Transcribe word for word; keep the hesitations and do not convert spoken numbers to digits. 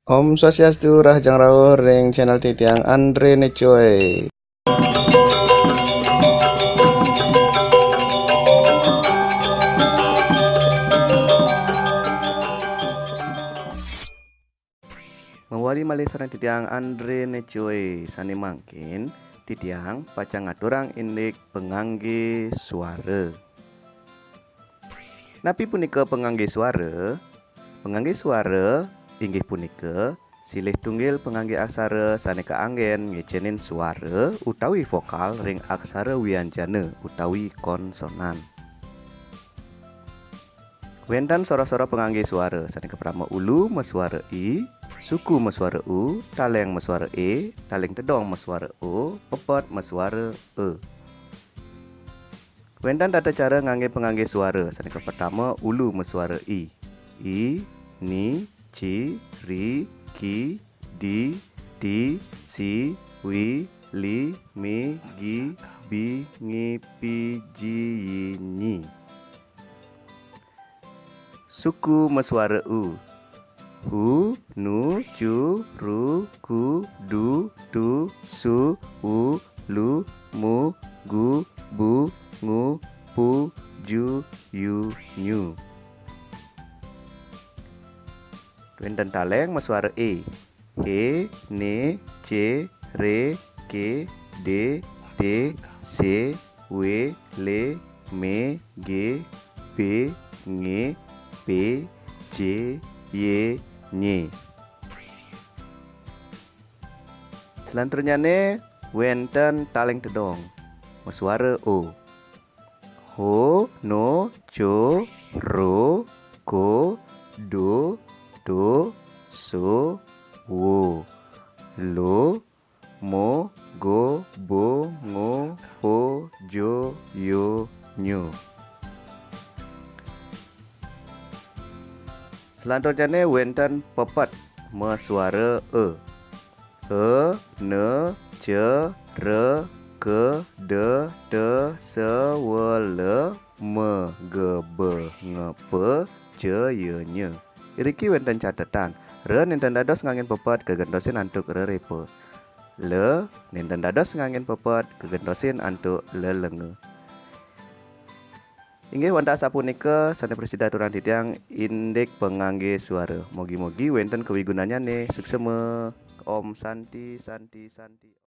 Om Swastiastu, rahajeng rauh ring channel titiang Andre Necoy. Mawali malih sareng titiang Andre Necoy, sane mangkin titiang pacang ngaturang indik pangangge suara. Napi punika pangangge suara? Pangangge suara inggih punika silih tunggil pangangge aksara sane kaanggen ngejenin suara utawi vokal ring aksara wianjana utawi konsonan. Wenten soroh-soroh pangangge suara sane kaprama ulu masuara i, suku masuara u, taleng masuara e, taling tedong masuara o, pepet masuara e. Wenten tata cara ngangge pangangge suara sane kapertama ulu masuara i. I, ni, ci, ri, ki, di, ti, si, wi, li, mi, gi, bi, ngi, pi, ji, yi, nyi. Suku masuara u. Hu, nu, cu, ru, ku, du, tu, su, u, lu, mu, gu, bu, ngu, pu, ju, yu, nyu. Wenten taleng masuara e. He, ne, ce, re, ke, de, te, se, we, le, me, ge, be, nge, pe, je, ye, nye. Selanturnyane wenten taleng tedong. Masuara o. Ho, no, co, ro, ko, do, do, so, wo, lo, mo, go, bo, ngo, po, jo, yo, nyo. Selanturnyane wenten pepet masuara e. E, ne, ce, re, ke, de, te, se, we, le, me, ge, be, nge, pe, je, ye, nye. Iriki wenten catetan. Re nenten dados nganggen pepet kagentosin antuk rerepa. Le nenten dados nganggen pepet kagentosin antuk lelenga. Inggih wantah sapunika sane prasida aturang titiang indik pangangge suara. Mugi-mugi wenten kawigunannyane. Suksema. Om Santi, Santi, Santi.